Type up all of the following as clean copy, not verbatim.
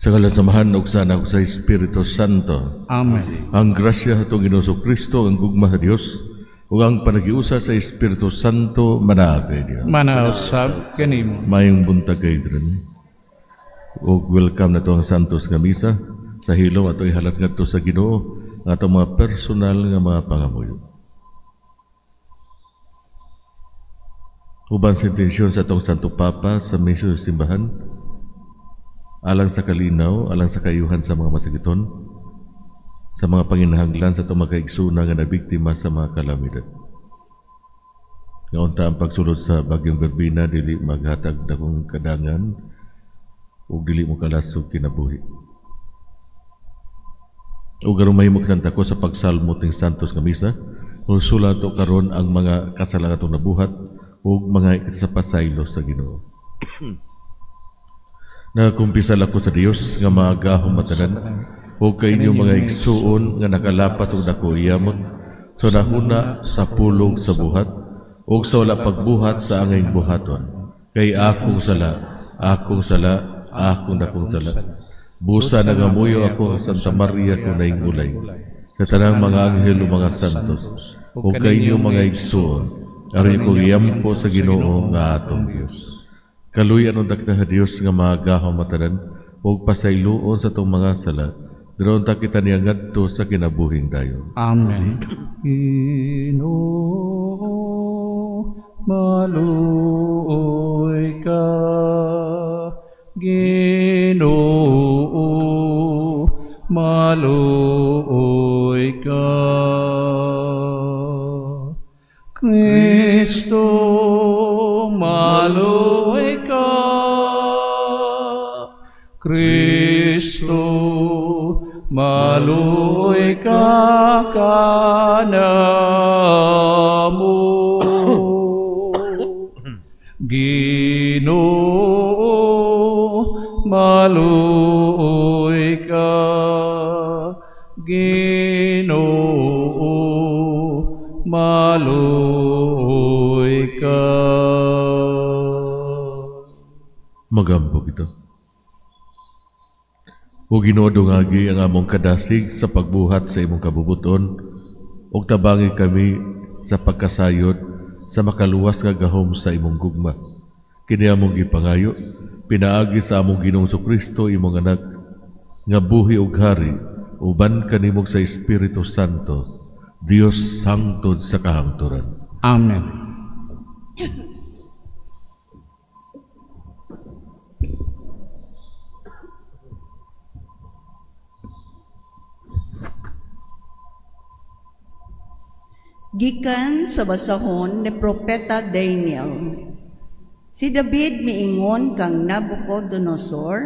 Sa ngalan sa Amahan ug sa Anak ug sa Espiritu Santo. Amen. Ang grasya sa atong Ginoong Kristo, ang gugma sa Dios, ug ang panagiusa sa Espiritu Santo manaa kay Dios. Manaa usab kanimo. Maayong buntag kay dren. Ug welcome nato ang Santos nga Misa sa hilom atong ihalat ngadto sa Ginoo ang atong mga personal nga mga pangamuyo. Uban sa intensyon sa atong Santo Papa sa misyon sa simbahan, alang sa kalinaw, alang sa kayuhan sa mga masakiton, sa mga panginahanglan sa atong mga kaigsoona nga nabiktima sa mga kalamidad. Nga unta ang pagsulod sa Bagyong Verbena dili maghatag dakong kadangan ug dili mo kalasog kinabuhi. Ug aron mahimo kitang dako sa pagsalmo ting Santos nga Misa, konsola to karon ang mga kasalanan atong nabuhat ug mga kita sa pasaylo sa Ginoo. Nagakumpisal ako sa Dios nga maagahom matanan ug kay inyong mga igsuon nga nakalapas og dako iyamot sa nahuna sa pulong sa buhat ug sa wala pagbuhat sa angayng buhaton. Kay akong sala, akong sala, akong dakong sala. Busa nagamuyo ako ang Santa Maria kung naingulay, sa tanang mga anghel ug mga santos, ug kay inyong mga igsuon, aron ko giyampo sa Ginoo nga atong Dios. Kaluyan unta kita sa Dios nga maagahom matanan ug pasayloon sa atong mga sala. Dira unta kita niya ngadto sa kinabuhing dayon. Amen. Ginoo, maluoy ka. Ginoo, maluoy ka. Kristo, maluoy ka. Kristo, maluoy ka kanamo. Ginoo, maluoy ka. Ginoo, maluoy ka. Magampo kita. O Ginoo, dungagi ang among kadasig sa pagbuhat sa imong kabubuton ug tabangi kami sa pagkasayod sa makaluwas nga gahom sa imong gugma. Kini among gipangayo pinaagi sa among Ginoong Kristo, imong anak, nga buhi ug hari uban kanimo sa Espiritu Santo, Dios hangtod sa kahangturan. Amen. Gikan sa basahon ni Propeta Daniel. Si David miingon kang Nabucodonosor,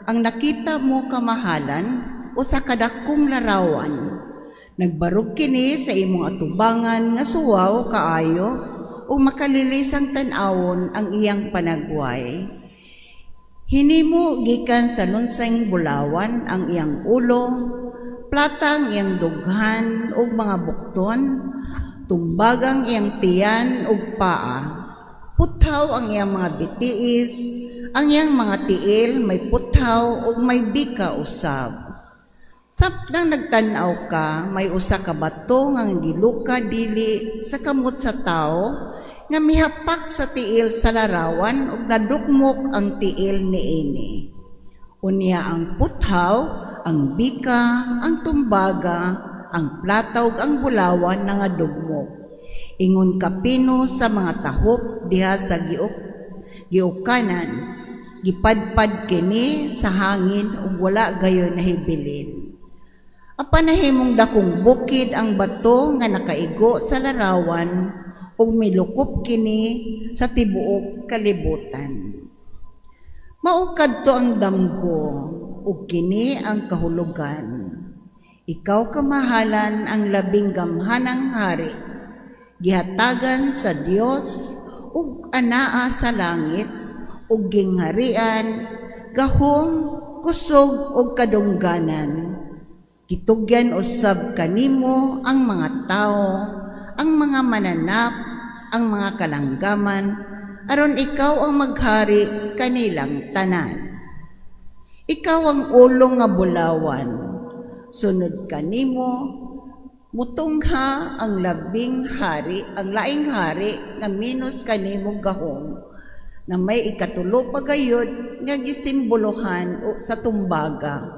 ang nakita mo kamahalan usa ka dakong larawan. Nagbarog kini sa imong atubangan nga suwaw kaayo ug makalilisang tan-awon ang iyang panagway. Hinimo gikan sa lunsang bulawan ang iyang ulo, plata ang iyang dughan ug mga bukton, tumbagang iyang tiyan ug paa. Puthaw ang iyang mga bitiis, ang iyang mga tiil may puthaw ug may bika usab. Samtang nagtan-aw ka, may usa ka bato nga giluka dili sa kamot sa tawo nga mihapak sa tiil sa larawan ug nadukmok ang tiil niini. Unya ang puthaw, ang bika, ang tumbaga, ang plata ug ang bulawan nga dugmok. Ingon kapino sa mga tahop diha sa giukanan, gipadpad kini sa hangin ug wala gayon nahibilin. Apan nahimong dakong bukid ang bato nga nakaigo sa larawan ug milukop kini sa tibuok kalibutan. Mao kadto ang damgo ug kini ang kahulugan. Ikaw kamahalan ang labing gamhanang hari, gihatagan sa Dios ug anaa sa langit ug gingharian, gahom, kusog ug kadungganan. Gitugyan usab kanimo ang mga tawo, ang mga mananap, ang mga kalanggaman, aron ikaw ang maghari kanilang tanan. Ikaw ang ulo nga bulawan. Sunod kanimo, mutungha ang labing hari, ang laing hari nga minus kanimo gahom, na may ikatulo pa gayud nga gisimbolohan sa tumbaga.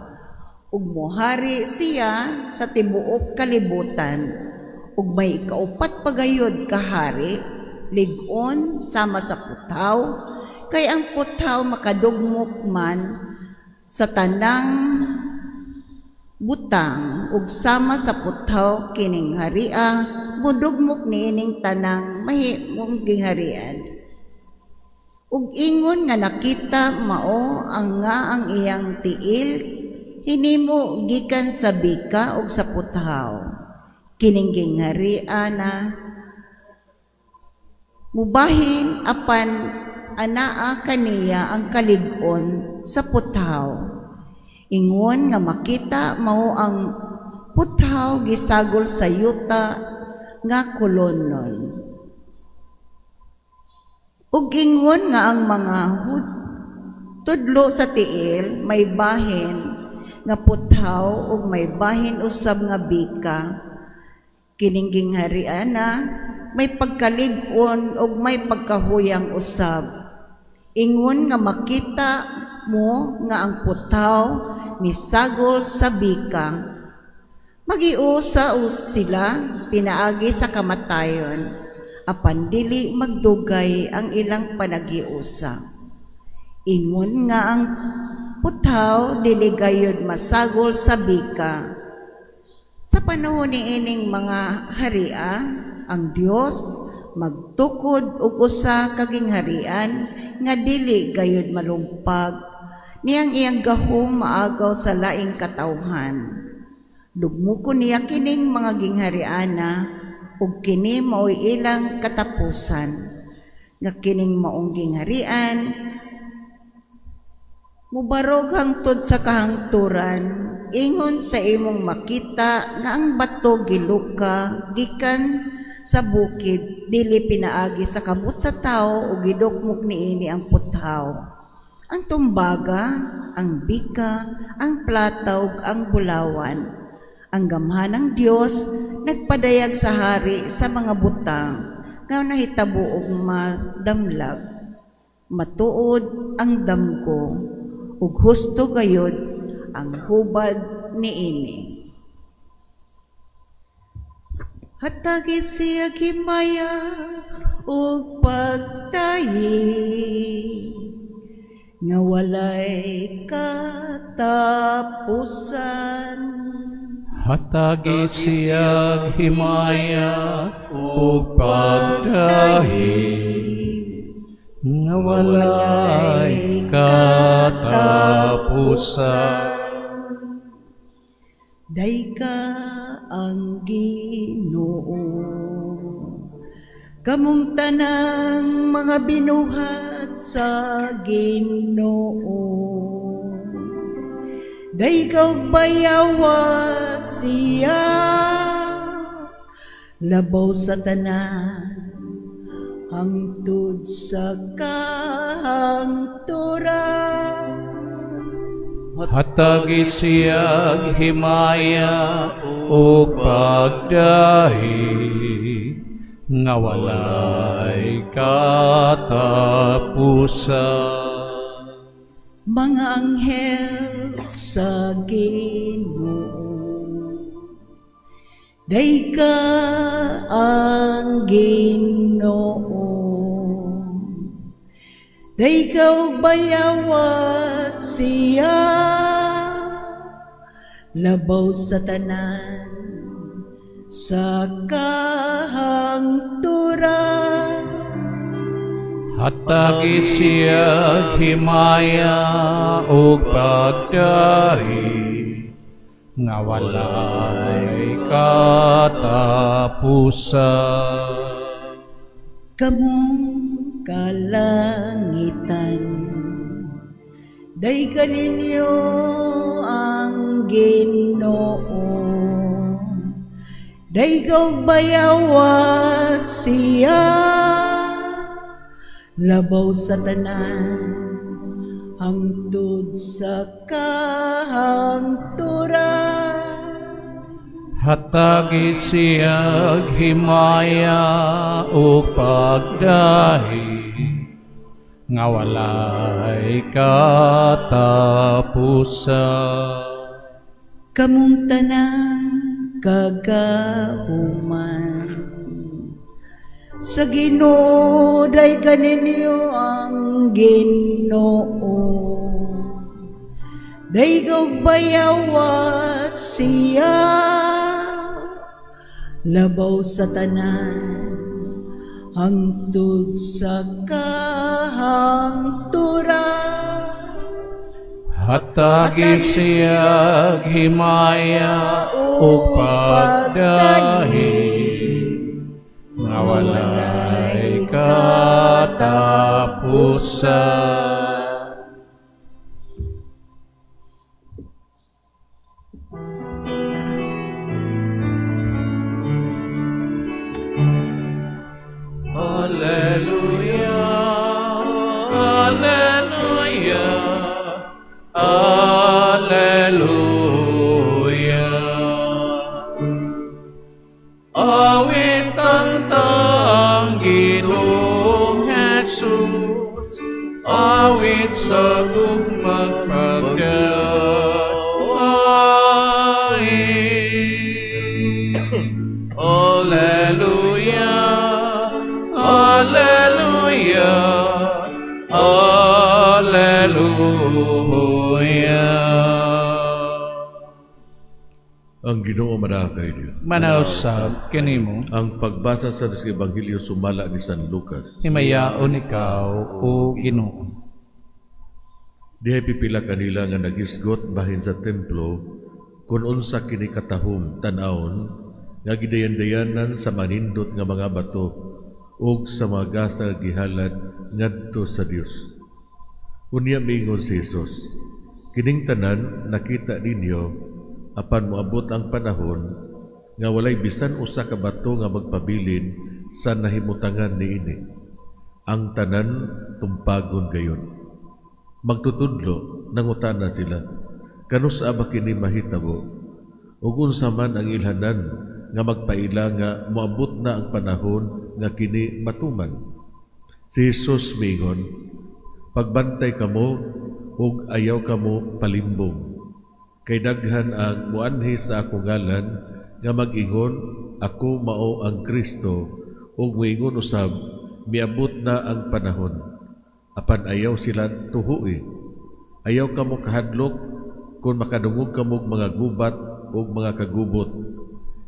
Ug mohari siya sa tibuok kalibutan. Ug may ikaupat pa gayud ka hari, lig-on sama sa puthaw, kay ang puthaw makadugmok man sa tanang butang, ug sama sa puthaw kining haria modugmok niining tanang mahimong gingharian. Ug ingon nga nakita mao ang nga ang iyang tiil hinimo gikan sa bika ug sa puthaw, kining gingharian na mubahin, apan anaa kaniya ang kalig-on sa puthaw. Ingon nga makita mao ang puthaw gisagol sa yuta nga kolonon. Ug ingon nga ang mga tudlo sa tiil may bahin nga puthaw ug may bahin usab nga bika, kining gingharian na may pagkalig-on ug may pagkahuyang usab. Ingon nga makita mo nga ang puthaw misagol sa bika. Magiusa sila pinaagi sa kamatayon, apan dili magdugay ang ilang panaghiusa. Ingon nga ang puthaw dili gayud masagol sa bika. Sa panahon niining mga haria, ang Dios magtukod og usa ka gingharian nga dili gayud malumpag, niyang iyang gahom maagaw sa laing katawhan. Dugmukon niya kining mga ginghariana ug kini mao'y ilang katapusan. Nga kining maong gingharian mubarog hangtod sa kahangturan, ingon sa imong makita nga ang bato giluka gikan sa bukid dili pinaagi sa kamot sa tawo ug gidukmok niini ang puthaw, ang tumbaga, ang bika, ang plata ug ang bulawan. Ang gamhan ng Dios nagpadayag sa hari sa mga butang nga nahitabo og madamlag. Matuod ang damgo ug husto gayud ang hubad niini. Hatagi siya himaya ug pagdayi nga walay katapusan. Hatagi siya himaya ug pagdahi nga walay katapusan. Dayga ang Ginoo. Kamong tanang mga binuhat sa Ginoo. Dayga ug bayawa siya labaw sa tanan hangtod sa kahangturan. Hatagi siya himaya ug pagdahi nga walay katapusan. Mga anghel sa Ginoo, dayga ang Ginoo. Dayga ug bayawa siya labaw sa tanan sa kahangturan. Hatagi siya himaya ug pagdahi nga walay katapusan. Kamong kalangitan, dayga ninyo ang Ginoo. Dayga ug bayawa siya labaw sa tanan hangtod sa kahangturan. Hatagi siyag himaya ug pagdahi nga walay katapusan. Kamong tanan kagahuman. Sa Ginoo daygan ninyo ang Ginoo. Dayga ug bayawa siya labaw sa tanan hangtod sa kahangturan. Hatagi siyag himaya ug pagdahi nga walay katapusan. Alleluia, Alleluia, Alleluia. Awit ang tang Ginoong Jesus, awit sa gugmang pagkain. Alleluia, Alleluia, Alleluia. Ang Ginoo manaa kaninyo. Manaa usab kanimo. Ang pagbasa sa Ebanghelyo sumala ni San Lucas. Himayaon ikaw, o Ginoo. Dihay pipila kanila nga nagisgot bahin sa templo kung unsa kini katahom tan-awon nga gidayan-dayanan sa manindot nga mga bato ug sa mga gasa gihalad ngadto sa Dios. Unya miingon si Jesus, "Kining tanan nakita ninyo, apan moabot ang panahon nga walay bisan usa ka bato nga magpabilin sa nahimutangan niini. Ang tanan tumpagon gayud." Magtutudlo, nangutana sila, "Kanus-a ba kini mahitabo? Ug unsa man ang ilhanan nga magpaila nga moabot na ang panahon nga kini matuman?" Si Jesus miingon, "Pagbantay kamo ug ayaw kamo palimbong. Kay daghan ang muanhi sa akong ngalan nga mag-ingon, 'Ako mao ang Kristo,' ug moingon usab, 'Miabot na ang panahon.' Apan ayaw sila tuhui. Ayaw kamo kahadlok kung makadungog kamo og mga gubat ug mga kagubot.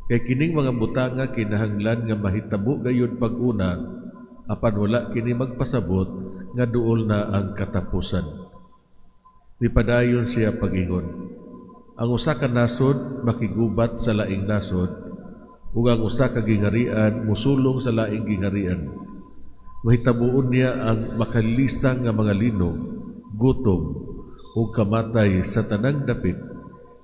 Kay kining mga butanga kinahanglan nga mahitabo gayud pag-una, apan wala kini magpasabot nga duol na ang katapusan." Nipadayon siya pag-ingon, "Ang usa ka nasod makigubat sa laing nasod, ug ang usa ka gingharian musulong sa laing gingharian. Mahitabuon niya ang makalisang nga mga linog, gutom, ug kamatay sa tanang dapit.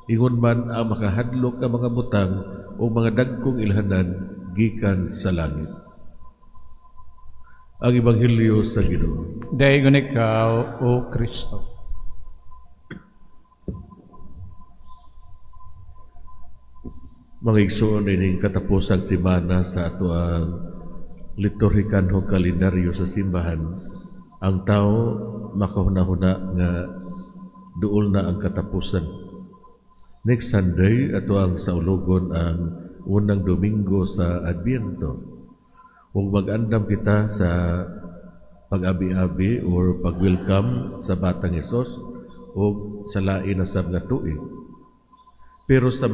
Ingon man ang makahadlok nga mga butang o mga dagkong ilhanan gikan sa langit." Ang Ebanghelyo sa Ginoo. Daygon ikaw, O Kristo. Mga igsoon, ining katapusang semana sa ato ang liturhikanhong kalendaryo sa simbahan, ang tao makahuna-huna nga duol na ang katapusan. Next Sunday, ato ang saulogon ang unang Domingo sa Adbiento. Kung mag-andam kita sa pag-abi-abi or pag-welcome sa Batang Hesus o sa lain na sab nga tuig. Pero sa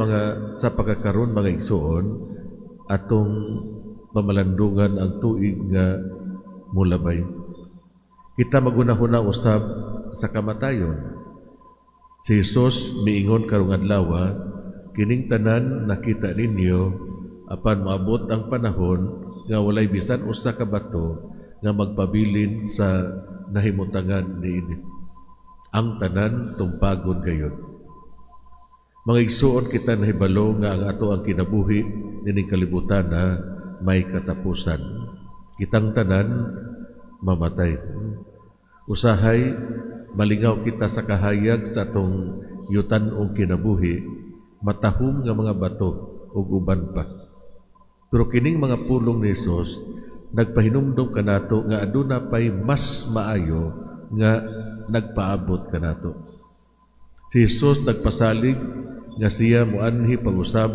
pagkakaron, mga igsoon, atong pamalandungan ang tuig nga mulabay. Kita magunahuna usab sa kamatayon. Si Jesus miingon karong adlaw, "Kining tanan nakita ninyo, apan moabot ang panahon nga walay bisan usa ka bato nga magpabilin sa nahimutangan niini. Ang tanan tumpagon gayud." Mga igsoon, kita nahibalo nga ang ato ang kinabuhi nining kalibutan na may katapusan. Kitang tanan mamatay. Usahay Malingaw kita sa kahayag sa atong yutan-ong kinabuhi, matahom nga mga bato ug uban pa. Pero kining mga pulong ni Hesus nagpahinumdom kanato nga aduna pay mas maayo nga nagpaabot kanato. Si Jesus nagpasalig nga siya muanhi pag-usab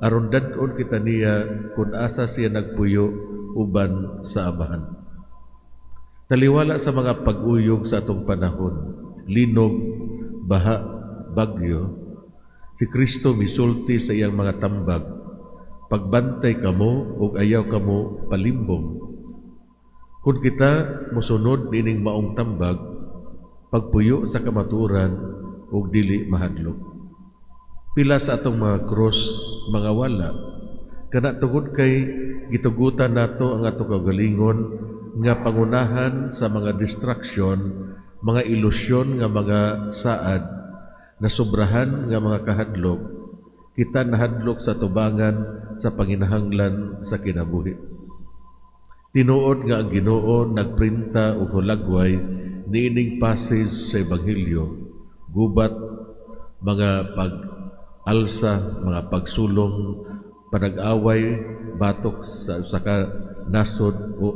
aron dad-on kita niya kung asa siya nagpuyo uban sa Amahan. Taliwala sa mga pag-uyog sa atong panahon, linog, baha, bagyo, si Kristo misulti sa iyang mga tambag, pagbantay kamo ug ayaw kamo palimbong. Kung kita mosunod nining maong tambag, pagpuyo sa kamatuoran ug dili mahadlok. Pila sa atong mga krus, mga wala, kana tungod kay gitugutan nato ang atong kaugalingon nga pangunahan sa mga distraction, mga ilusyon nga mga saad, nasubrahan nga mga kahadlok, kita nahadlok sa tubangan sa panginahanglan sa kinabuhi. Tinuod nga ang Ginoo nagprinta og hulagway niining passage sa Ebanghelyo, gubat, mga pag-alsa, mga pagsulong, panag-away, batok sa usa ka nasod o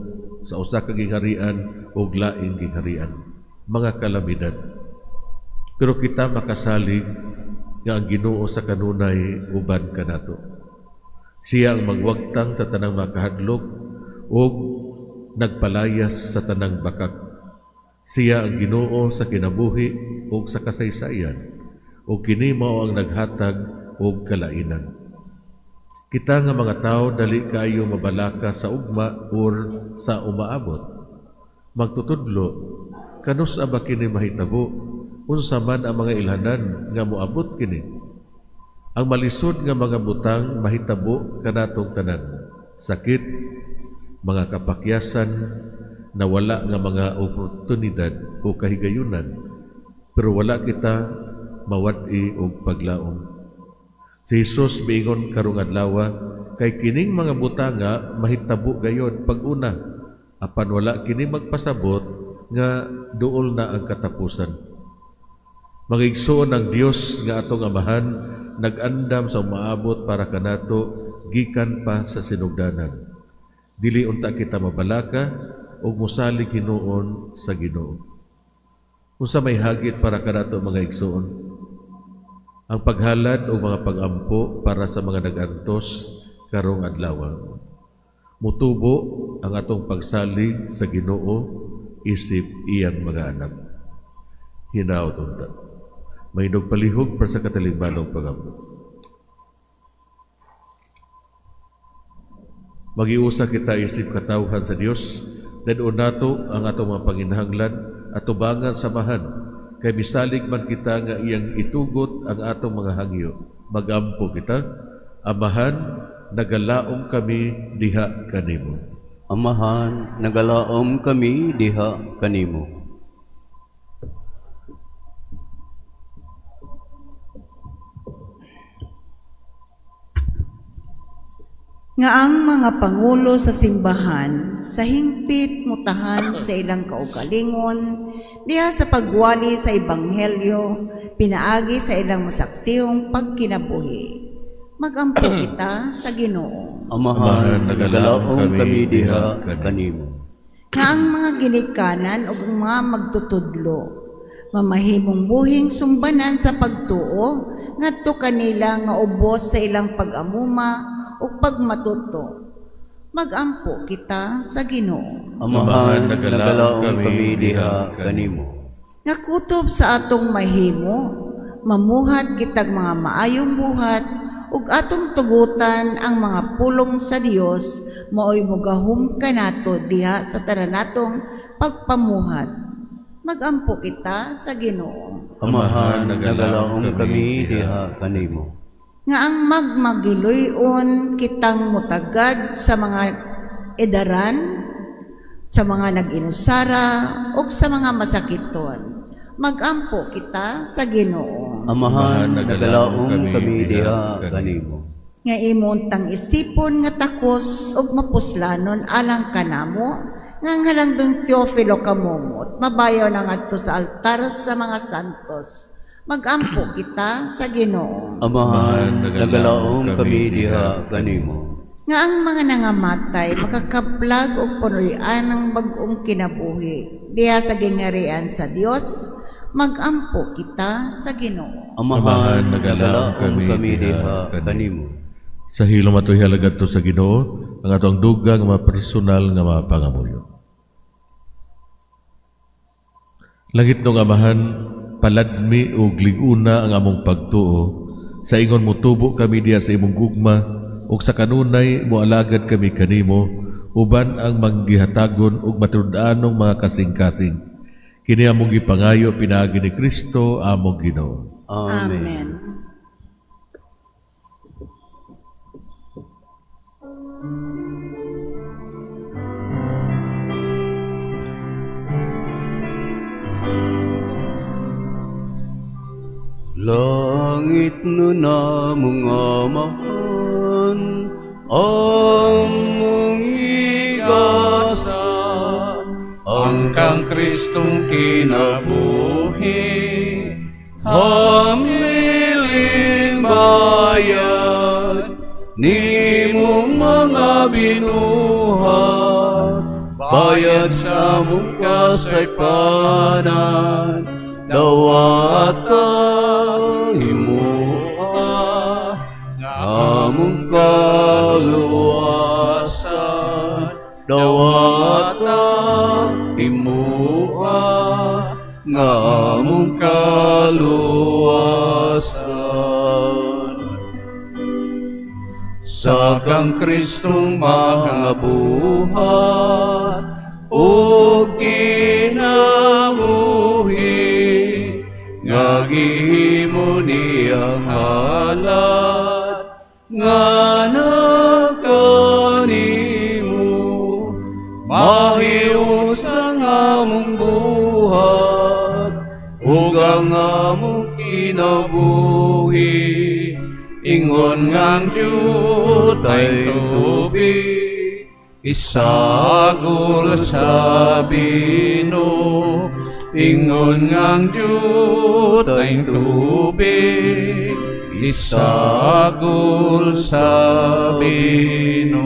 sa usa ka gingharian o laing gingharian, mga kalamidad. Pero kita makasalig nga ang Ginoo sa kanunay uban kanato. Siya ang magwagtang sa tanang makahadlok ug nagpalayas sa tanang bakak. Siya ang Ginoo sa kinabuhi ug sa kasaysayan, ug kini mao ang naghatag og kalainan. Kita nga mga tao dali kaayo mabalaka sa ugma or sa umaabot. Magtutudlo, kanus-a ba kini mahitabo? Unsa man ang mga ilhanan nga moabot kini? Ang malisod nga mga butang mahitabo kanatong tanan. Sakit, mga kapakyasan, nawala nga mga oportunidad o kahigayunan, pero wala kita mawad-i og paglaom. Si Jesus miingon karong adlaw, kay kining mga butanga mahitabo gayod pag-una, apan wala kini magpasabot nga duol na ang katapusan. Mga igsoon, ang Dios nga atong Amahan nag-andam sa umaabot para kanato gikan pa sa sinugdanan. Dili unta kita mabalaka ug mosalig hinuon sa Ginoo. Unsa may hagit para kanato, mga igsoon? Ang paghalad o mga pagampo para sa mga nag-antos karong adlaw. Mutubo ang atong pagsalig sa Ginoo isip iyang mga anak. Hinaot unta. Mahindog palihog para sa katalingbanong pagampo. Magiusa kita isip katawhan sa Dios, dad-on nato ang atong mga panginahanglan at tubangan samahan, kay misalig man kita nga iyang itugot ang atong mga hangyo. Magampo kita, Amahan, nagalaom kami diha kanimo. Amahan, nagalaom kami diha kanimo. Nga ang mga pangulo sa simbahan sa hingpit mutahan sa ilang kaugalingon diha sa pagwali sa ebanghelyo pinaagi sa ilang masaksihong pagkinabuhi. Magampo kita sa Ginoo. Amahan, nagalaom kami diha kanimo. Nga ang mga ginikanan ug ang mga magtutudlo mamahimong buhing sumbanan sa pagtuo ngadto kanila nga ubos sa ilang pag-amuma ug pagmatuto. Magampo kita sa Ginoo. Amahan, nagalaom kami diha kanimo. Nga kutob sa atong mahimo, mamuhat kitag mga maayong buhat ug atong tugutan ang mga pulong sa Dios maoy mogahom kanato diha sa tanan natong pagpamuhat. Magampo kita sa Ginoo. Amahan, nagalaom kami diha kanimo. Nga ang magmagiluyon kitang mutagad sa mga edaran, sa mga nag-inusara ug sa mga masakiton. Magampo kita sa Ginoo. Amahan, nagalaom kami diha kanimo. Nga imong tang isipon nga takos ug mapuslanon alang kanamo Nga ang halangdong Teofilo Camomot, mabayaw na ngadto sa altar sa mga santos. Magampo kita sa Ginoo. Amahan, nagalaom kami diha kanimo. Nga ang mga nangamatay makakaplag og punuy-an ng bag-ong kinabuhi diha sa gingarian sa Dios. Magampo kita sa Ginoo. Amahan, nagalaom kami diha kanimo. Sa hilom ato ihalagad to sa Ginoo ang atong dugang mga personal nga mga pangamuyo. Langit nung Amahan, paladmi ug lig-una ang among pagtuo sa ingon motubo kami diha sa imong gugma ug sa kanunay moalagad kami kanimo uban ang manggihatagon ug matud-anong mga kasing-kasing. Kini among gipangayo pinaagi ni Kristo among Ginoo. Amen. Amen. Langit no na mga amahan, among igasa, Ang kang Kristong kinabuhi, hamiling bayad, nimong mga binuhat, bayad sa among kasaypanan, dawata himuha, among kaluwasan, dawata himuha, nga among kaluwasan. Sa kang Kristong mga buhat ug kinabuhi nga gihimo niyang halad nga nakanimo, mahius ang among buhat ug ang among kinabuhi, ingon ngang dyutay tubig isagol sa bino, ingon ngang dyutay tubig isagol sa bino.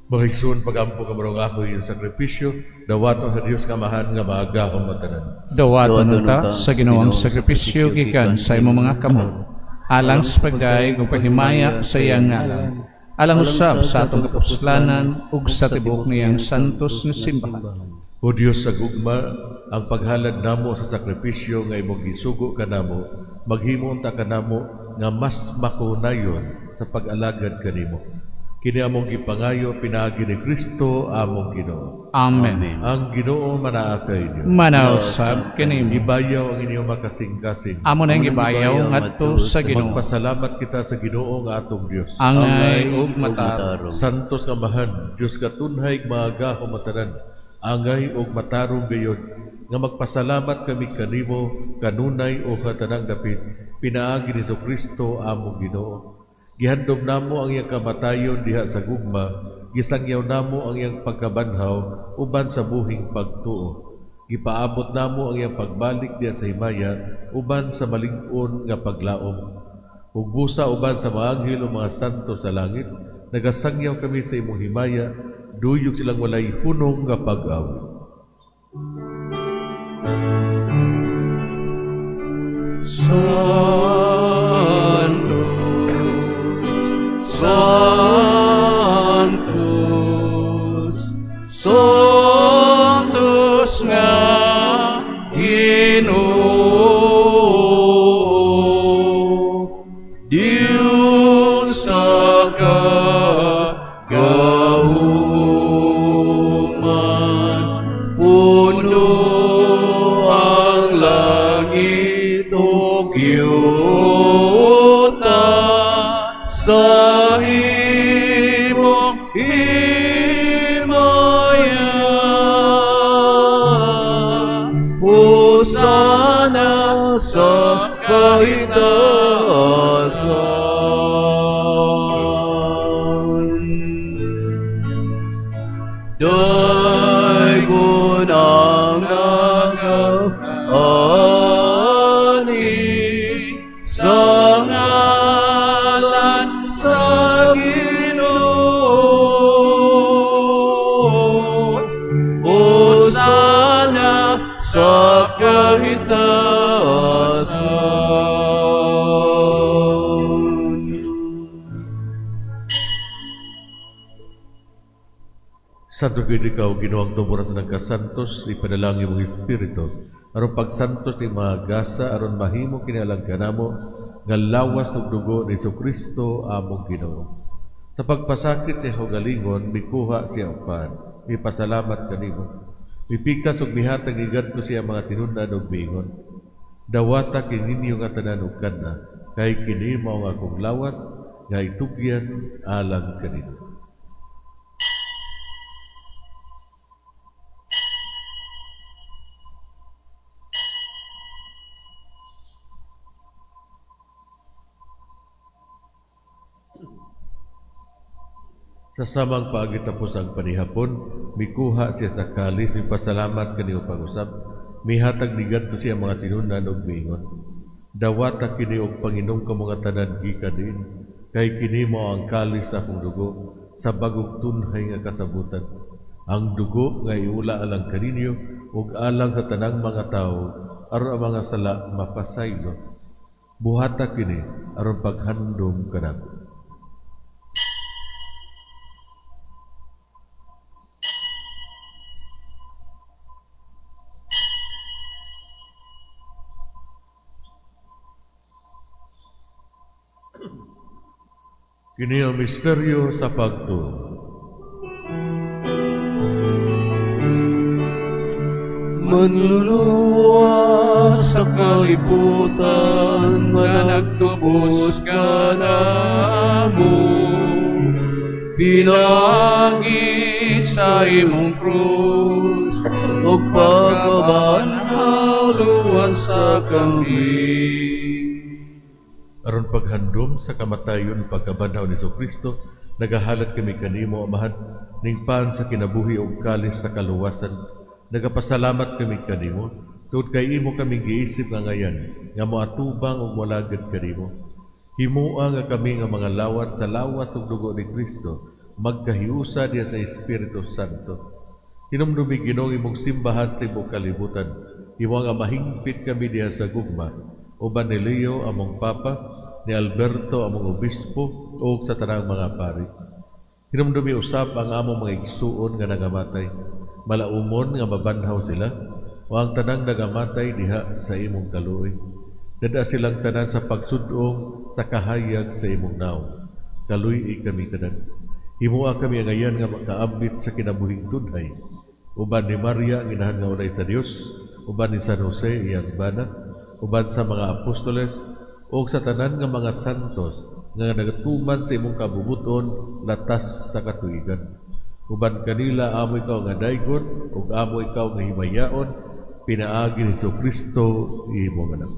Mga igsoon, pagampo kamo ng ako yung sakripisyo, dawaton sa Dios nga Amahan nga maagahom matanan. Dawaton ta sa Ginoong sakripisyo gikan sa imong mga kamot, alang sa pagdayeg ug paghimaya sa iyang ngalan, alang usab sa atong kapuslanan ug sa tibuok niyang santos nga simbahan. O Dios sa gugma, ang paghalad namo sa sakripisyo nga imong gisugo kanamo, maghimo unta kanamo nga mas makunayon sa pag-alagad kanimo. Kini among gipangayo pinaagi ni Kristo among Ginoo. Amen. Ang Ginoo manaa kaninyo. Manausab kanimo. Ibayaw ang inyong makasing-kasing. Amo na ang gibayaw ngadto sa Ginoo. Magpasalamat kita sa Ginoo nga atong Dios. Angay ug matarong. Santos nga Amahan, Dios katunhay maagahom matanan, angay ug matarong gayod nga magpasalamat kami kanimo kanunay o katanang dapit pinaagi ni Kristo among Ginoo. Gihandom namo ang iyang kamatayon diha sa gugma, gisangyaw namo ang iyang pagkabanhaw uban sa buhing pagtuo. Gipaabot namo ang iyang pagbalik diha sa himaya uban sa malig-on nga paglaom. Ug busa uban sa mga anghel o mga santo sa langit, nagasangyaw kami sa imong himaya, duyog silang walay hunong nga pag-awit. Santo, Santos, Santos nga Ginoo, Dios sa kagahuman, Puno ang langit ug yuta sa imong himaya. Hosana sa kahitasan. Santo gyud ikaw, Ginoong tuboran ng kasantos, ipadala ang imong Espiritu aron pagsantos ning mga gasa, aron mahimo kini alang kanamo nga lawas ug dugo ni Kristo among Ginoo. Sa pagpasakit sa kaugalingon, mikuha siya og pan, mipasalamat kanimo, mipikas ug mihatag niadto sa iyang mga tinun-an ug miingon: "Dawata kini ninyo nga tanan ug kana, kay kini mao ang akong lawas nga itugyan alang kaninyo." Sa samang paagi tapos ang panihapon, mikuha siya sa kalis, mipasalamat kanimo pag-usab, mihatag niadto sa iyang mga tinun-an ug miingon: "Dawata kini ug panginom kamo nga tanan gikan diin, kay kini mao ang kalis sa akong dugo sa bag-ong tunhay nga kasabutan. Ang dugo nga iula alang kaninyo ug alang sa tanang mga tawo aron ang mga sala mapasaylo. Buhata kini aron paghandom kanako." Kini ang misteryo sa pagtuo. Manluluwas sa kalibutan nga nagtubos kanamo pinaagi sa imong krus ug pagkabanhaw, luwasa kami. Aron paghandom sa kamatayon ug pagkabanhaw ni Kristo, nagahalad kami kanimo, Amahan, ning pan sa kinabuhi ug kalis sa kaluwasan. Nagapasalamat kami kanimo tungod kay imo kaming giisip nga angayan nga moatubang ug moalagad kanimo. Himoa nga kami nga mga lawat sa lawas ug dugo ni Kristo magkahiusa diha sa Espiritu Santo. Hinumdumi, Ginoo, imong simbahan sa tibuok kalibutan. Himoa nga mahingpit kami diha sa gugma uban ni Leo among Papa, ni Alberto among Obispo ug sa tanang mga pari. Hinumdumi usab ang among mga igsuon nga nagamatay. Malaumon nga mabanhaw sila o ang tanang nagamatay diha sa imong kaluoy. Dad-a silang tanan sa pagsud-ong sa kahayag sa imong nawong. Kaluy-i kami tanan. Himoa kami angayan nga makaabit sa kinabuhing tunhay uban ni Maria ang inahan nga ulay sa Dios, uban ni San Jose iyang bana, uban sa mga apostoles ug sa tanan nga mga santos nga nagatuman sa imong kabubut-on latas sa katuigan. Uban kanila amo ikaw nga daygon ug amo ikaw nga himayaon pinaagi ni Kristo imong anak.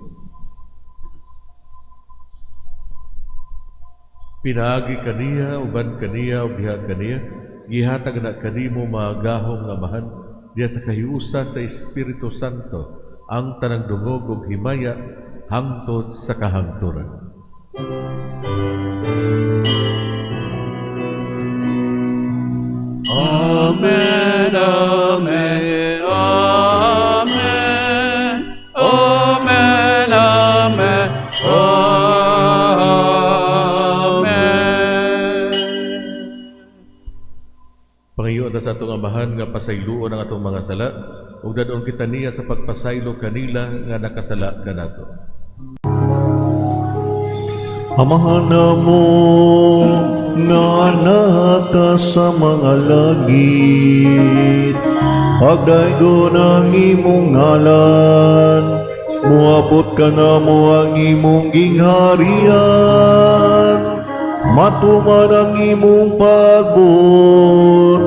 Pinaagi kaniya, uban kaniya, ug diha kaniya, gihatag na kanimo, magahom nga Amahan, diha sa kahiusa sa Espiritu Santo, ang tanang dungog ug himaya hangtod sa kahangturan. Amen, Amen, Amen, Amen, Amen, Amen. Pangayo ta sa atong Amahan nga pasayloon ang atong mga sala ug dad-on kita niya sa pagpasaylo kanila nga nakasala kanato. Amahan namo nga naa ka sa mga langit, pagdaygon ang imong ngalan, muabot kanamo ang imong gingharian, matuman ang imong pagbuot,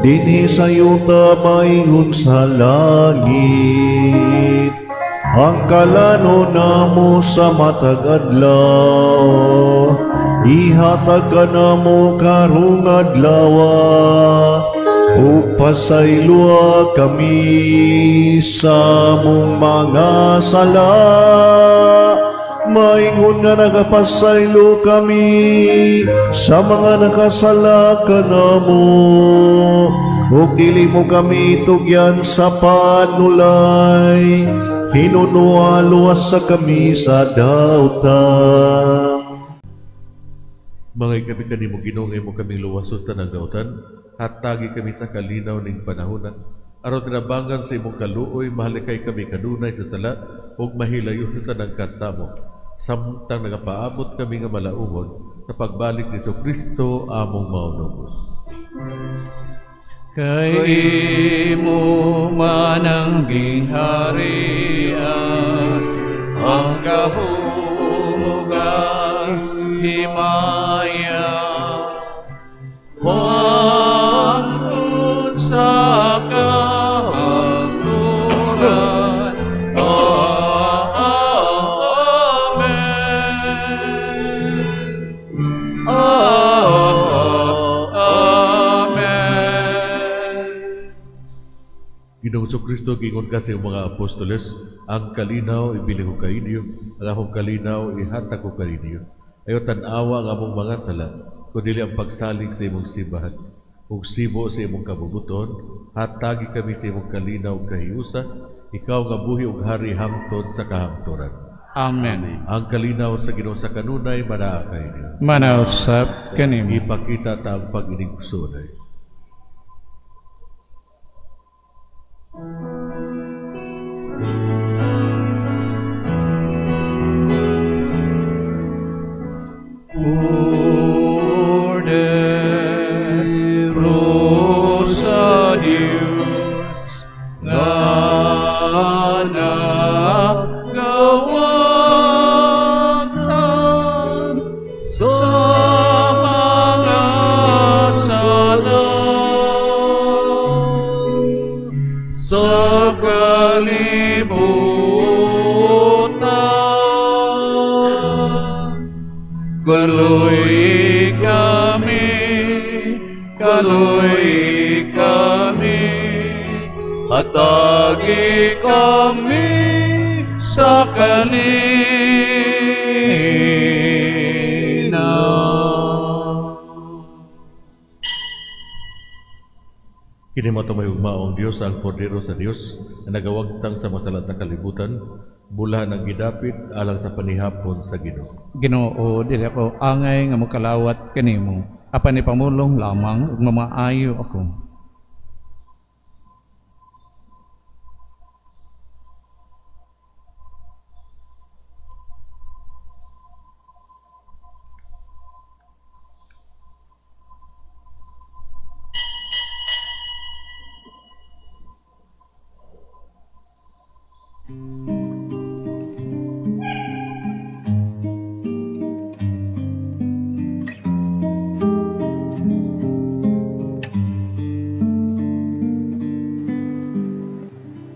dinhi sa yuta maingon sa langit. Ang kalanon namo sa matag adlaw, ihatag kanamo karong adlaw, ug pasayloa kami sa among mga sala, maingon nga nagapasaylo kami sa mga nakasala kanamo, ug dili mo kami tugyan sa panulay, hinunoa luwasa kami sa dautan. Mangay kami kanimo, Ginoo, nga imo kaming luwason sa tanang dautan. Hatagi kami sa kalinaw ning panahona. Aron tinabangan sa imong kaluoy, mahalikay kami kanunay sa sala ug mahilayo sa tanang kasamok. Samtang nagapaabot kami nga malaumon sa pagbalik ni Kristo among Maunubos. Kay imo man ang gingharian, ang gahom ug ang himaya, hangtod sa kahangturan. Amen. Amen. Ginoong Kristo, giingon ka sa iyong mga apostoles, ang kalinaw ibilin ko kaninyo, ang akong kalinaw ihatag ko kaninyo. Ayaw tan-awa ang among mga sala, kundi ang pagsalig sa imong simbahan. Ug sibo sa imong kabubut-on, hatagi kami sa imong kalinaw ug kahiusa, ikaw nga buhi ug hari hangtod sa kahangturan. Amen. Ang kalinaw sa Ginoo sa kanunay manaa kaninyo. Manausap kanimo. Ipakita ta ang pag-inigsunay. Kordero sa Diyos nga nagawagtang sa mga sala sa kalibutan. Kaluy-i kami, kaluy-i kami, hatagi kami sa kalinaw. Kini mao mahigugmaong Dios, ang Kordero sa Dios na nagawagtang sa mga sala sa kalibutan, bulahan ang gidapit alang sa panihapon sa Ginoo. Ginoo, dili ako angay nga mokalawat kanimo. Apan ipamulong lamang ug mamaayo ako.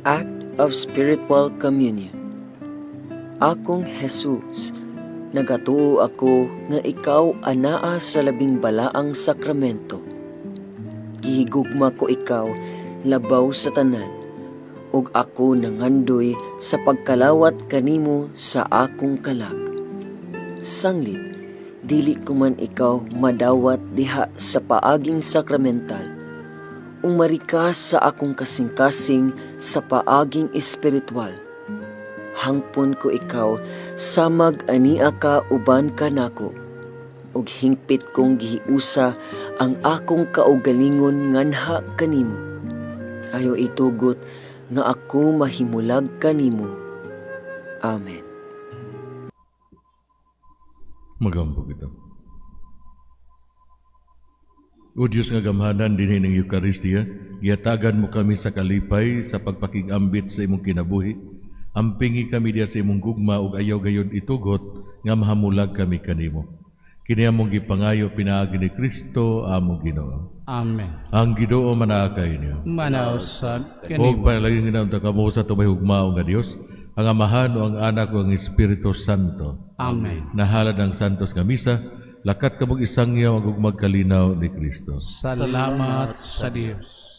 Act of Spiritual Communion. Akong Jesus, nagatuo ako nga ikaw anaa sa labing balaang sakramento. Gihigugma ko ikaw labaw sa tanan, ug ako nangandoy sa pagkalawat kanimo sa akong kalag. Sanglit, dili ko man ikaw madawat diha sa paaging sakramental, umari ka sa akong kasing-kasing sa paaging espiritual. Hangpon ko ikaw samag ania ka uban kanako, ug hingpit kong gihiusa ang akong kaugalingon nganha kanimo. Ayaw itugot nga ako mahimulag kanimo. Amen. Mag-ampo kita. O Diyos nga gamhanan dinhi ng Eucharistia, gihatagan mo kami sa kalipay sa pagpakig-ambit sa imong kinabuhi. Ampingi kami diya sa imong gugma ug ayaw gayud itugot nga mahamulag kami kanimo. Kini among gipangayo pinaagi ni Kristo among Ginoo. Amen. Ang Ginoo manaa kaninyo. Manausap Og kanimo. panalangin nga kamo sa tumahugmao nga Dios, ang Amahan o ang Anak o ang Espiritu Santo. Amen. Nahalad ang Santos nga Misa, lakat kamog isangyaw ang gugmag kalinaw ni Kristo. Salamat sa Dios.